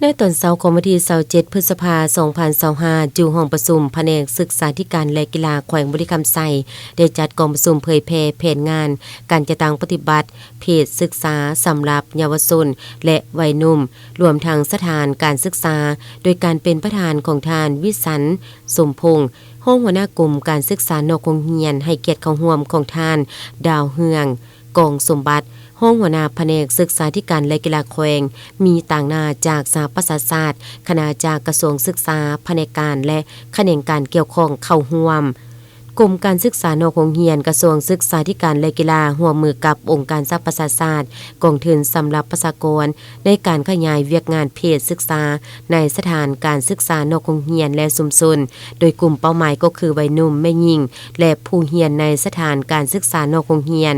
ໃນຕອນເຊົ້າຂອງວັນທີຊາວເຈັດ ພຶດສະພາ ສອງພັນຊາວຫ້າ ຢູ່ຫ້ອງປະຊຸມພະແນກສຶກສາທິການ ແລະ ກິລາແຂວງບໍລິຄຳໄຊ ໄດ້ຈັດກອງປະຊຸມເຜີຍແຜ່ແຜນງານການຈັດຕັ້ງປະຕິບັດເພດສຶກສາສຳລັບເຍົາວະຊົນ ແລະ ໄວໜຸ່ມ ລວມທັງສະຖານການສຶກສາ ໂດຍການເປັນປະທານຂອງທ່ານ ວິສັນ ສົມພົງ ຮອງຫົວໜ້າກົມການສຶກສານອກໂຮງຮຽນ, ໃຫ້ກຽດເຂົ້າຮ່ວມຂອງທ່ານ ດາວເຮືອງ ກອງສົມບັດ ຮອງຫົວໜ້າພະແນກສຶກສາທິການ ແລະ ກິລາແຂວງ, ມີຕາງໜ້າຈາກສະຫະປະຊາຊາດ, ຄະນະຈາກກະຊວງສຶກສາ, ພະແນກການ ແລະ ຂະແໜງການກ່ຽວຂ້ອງເຂົ້າຮ່ວມ. ກົມການສຶກສານອກໂຮງຮຽນ, ກະຊວງສຶກສາທິການ ແລະ ກິລາ ຮ່ວມມືກັບອົງການສະຫະປະຊາຊາດ, ກອງທຶນສຳລັບປະຊາກອນ ໃນການຂະຫຍາຍວຽກງານເພດສຶກສາໃນສະຖານການສຶກສານອກໂຮງຮຽນ ແລະ ຊຸມຊົນ, ໂດຍກຸ່ມເປົ້າໝາຍກໍຄືໄວໜຸ່ມ, ແມ່ຍິງ ແລະ ຜູ້ຮຽນໃນສະຖານການສຶກສານອກໂຮງຮຽນ.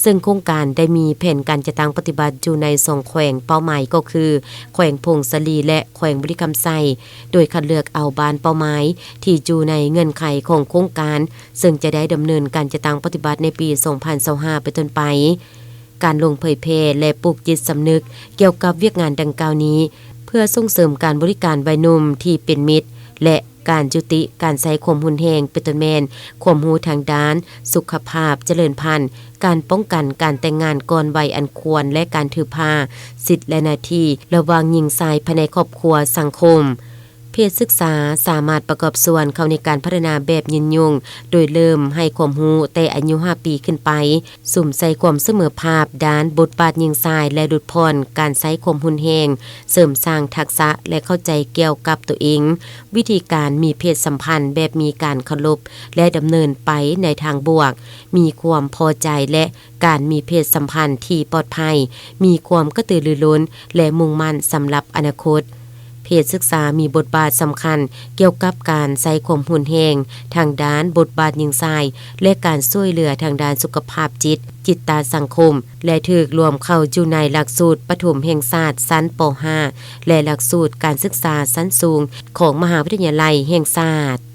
ເຊິ່ງໂຄງການໄດ້ມີແຜນການຈັດຕັ້ງປະຕິບັດຢູ່ໃນສອງແຂວງເປົ້າໝາຍກໍຄື ແຂວງຜົ້ງສາລີ ແລະ ແຂວງບໍລິຄຳໄຊ, ໂດຍຄັດເລືອກເອົາບ້ານເປົ້າໝາຍທີ່ຢູ່ໃນເງື່ອນໄຂຂອງໂຄງການ, ເຊິ່ງຈະໄດ້ດຳເນີນການຈັດຕັ້ງປະຕິບັດໃນປີສອງພັນຊາວຫ້າເປັນຕົ້ນໄປ. ການລົງເຜີຍແຜ່ ແລະ ປູກຈິດສຳນຶກກ່ຽວກັບວຽກງານດັ່ງກ່າວນີ້ ເພື່ອສົ່ງເສີມການບໍລິການໄວໜຸ່ມທີ່ເປັນມິດ ແລະ ການຢຸດຕິການໃຊ້ຄວາມຮຸນແຮງ ເປັນຕົ້ນແມ່ນຄວາມຮູ້ທາງດ້ານສຸຂະພາບ, ຈະເລີນພັນ, ການປ້ອງກັນ, ການແຕ່ງງານກ່ອນໄວອັນຄວນ ແລະ ການຖືພາ, ສິດ ແລະ ໜ້າທີ່ລະຫວ່າງຍິງຊາຍພາຍໃນຄອບຄົວ, ສັງຄົມ. ເພດສຶກສາສາມາດປະກອບສ່ວນເຂົ້າໃນການພັດທະນາແບບຍືນຍົງ, ໂດຍເລີ່ມໃຫ້ຄວາມຮູ້ແຕ່ອາຍຸຫ້າປີຂຶ້ນໄປ, ສຸມໃສ່ຄວາມສະເໝີພາບດ້ານບົດບາດຍິງຊາຍ ແລະ ຫຼຸດຜ່ອນການໃຊ້ຄວາມຮຸນແຮງ, ເສີມສ້າງທັກສະ ແລະ ເຂົ້າໃຈກ່ຽວກັບຕົວເອງ, ວິທີການມີເພດສຳພັນແບບມີການເຄົາລົບ ແລະ ດຳເນີນໄປໃນທາງບວກ, ມີຄວາມພໍໃຈ ແລະ ການມີເພດສຳພັນທີ່ປອດໄພ, ມີຄວາມກະຕືລືລົ້ນ ແລະ ມຸ່ງໝັ້ນສຳລັບອະນາຄົດ. ເພດສຶກສາມີບົດບາດສຳຄັນກ່ຽວກັບການໃຊ້ຄວາມຮຸນແຮງທາງດ້ານບົດບາດຍິງຊາຍ ແລະ ການຊ່ວຍເຫຼືອທາງດ້ານສຸຂະພາບຈິດ, ຈິດຕາສັງຄົມ ແລະ ຖືກລວມເຂົ້າຢູ່ໃນຫຼັກສູດປະຖົມແຫ່ງຊາດຊັ້ນ ປໍຫ້າ ແລະ ຫຼັກສູດການສຶກສາຊັ້ນສູງຂອງມະຫາວິທະຍາໄລແຫ່ງຊາດ.